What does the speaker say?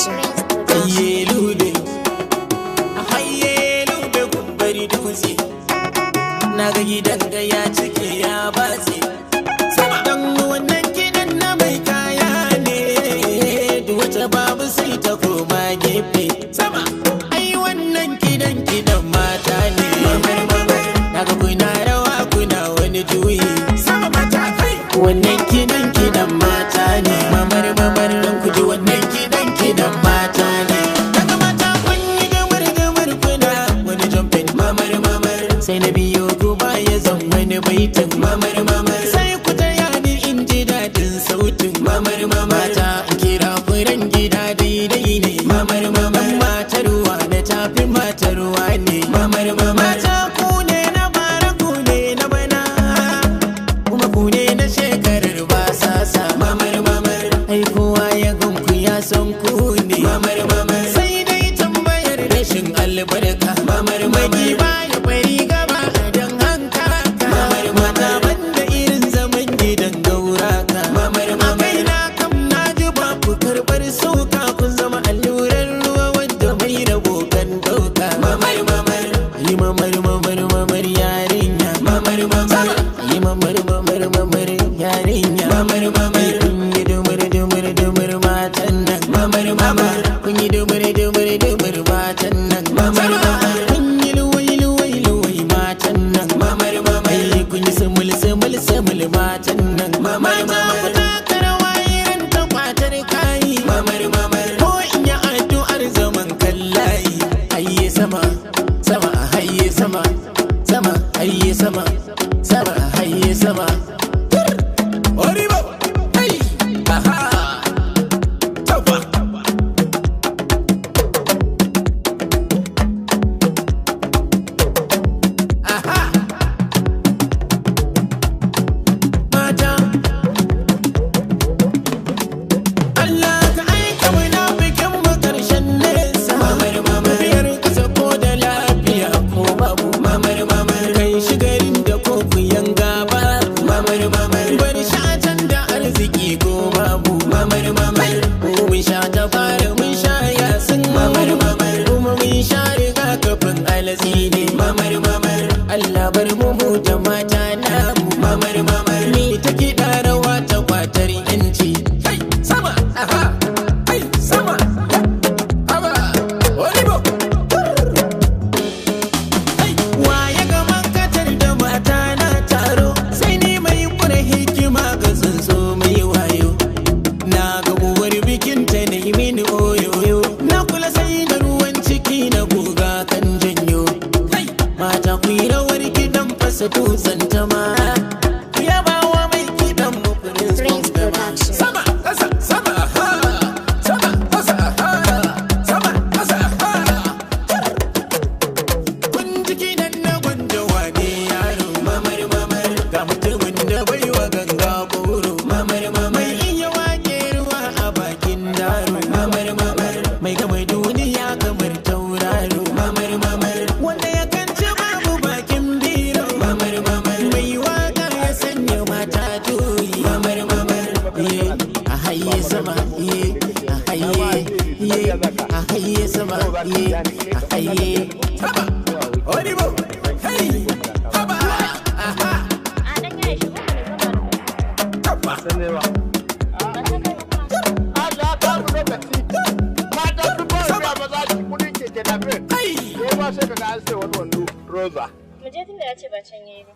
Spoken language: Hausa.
Production. Haye lube, haye lube kumbari dutse. Na ga gidan ga ya cike ya batse. Sama dan wannan gidan na mai kaya ne, duk wata babu sai ta koma gefe. Sama, ai wannan gidan gidan mata ne. Mamar mamar, na ga kuna rawa kuna wani juyi. Sama mata kai, wannan gidan gidan mata ne. Mamar mamar, dan ku ji wannan gidan gidan mata ne. Daga mata kun yi gamar gamar kuna wani jumping. Mamar mamar, sai na biyo ku baya zan wani baitin. Mamar mamar, sai ku taya ni in ji daɗin sautin. Mamar mamar, mata kira furen gida daidai ne. Mamar mamar, matarwa na tafi matarwa ne. Mamar mamar, mata ku ne na bara ku ne na bana, kuma ku ne na shekarar ba sasa. Mamar mamar, ai kowa ya gunku ya san ku ne. Mamar mamar, sai dai tambayar rashin albarka. Mamar mamar, ba ya bari gaba don hanka. Mamar mata banda irin zaman gidan gauraka. Mamar mamar, na kam na ji babu karɓar sauka, kun zama allurar ruwa wanda mai rabo kan ɗauka. Mamar mamar, yi mamar mamar mamar yarinya. Mamar mamar, yi mamar mamar mamar yarinya. Mamar mamar, kun yi dumur dumur dumur matan nan. Mamar mamar, kun yi dumur dumur dumur matan nan. Mamar mamar, kun yi luwai luwai luwai matan nan. Mamar mamar, kun yi sumul sumul sumul matan nan. Mamar mamar, ku taka rawa irin ta kwatar kayi. Mamar mamar, ko in yi addu'ar zaman kallayi. Hayye sama sama hayye sama sama hayye sama sama hayye sama. Oribo! Hey! Aha! Taufa! Aha! Mata! Allah ka aika munafikin mu karshen nesa. Mamar mamar, biyar kasa ko da lafiya ko babu. Mamar mamar, kai shi garin da ko kuyan gaba. Mamar mamar, bar shi a can da arziki ko babu. Mamar mamar, mun sha ta fara mun sha yasin. Mamar mamar, kuma mun sha rigakafin alatsi ne. Mamar mamar, Allah bar mu mu da mata namu. Mamar mamar, ni ta kiɗa rawa ta kwatar yanci. Hey, sama, aha, hey, sama, haba, olibo. Hey, waye gaban katar da mata na taro, sai ni mai kure hikima ga tsuntsu mai wayo. Na ga uwar bikin ta na yi mini oyoyo, na kula sai da ruwan ciki na guga kan janyo. Hey, mata ku yi rawar gidan fasa dutsen ta ma. Yabawa mai kiɗan mu Prince Prince Gama. Production. Sama, ƙasa, sama, ha. Sama, ƙasa, ha. Sama, ƙasa, ha. Kun ji kiɗan na gwanja wane yaro. Mamar mamar, ga mutumin da bai wa ganga goro. Mamar mamar, mai iya wake ruwa a bakin daro. Mamar mamar, mai gama duniya kamar tauraro. Mamar mamar, wanda ya kanci babu bakin biro. Mamar mamar, mai waka ya sanya mata juyi. Mamar mamar, ye a haye sama, ye a haye, ye a haye sama, ye a haye. Haba, Oribo, hey, haba, aha, A dan yaya shigo mana zama haba. Allah ka mu lokaci. Mata su ba su ba za su kudin keke na fe. Hey, Ko ba sai kaga an sai wani wando roza. Mu je tunda ya ce ba can yayi ba.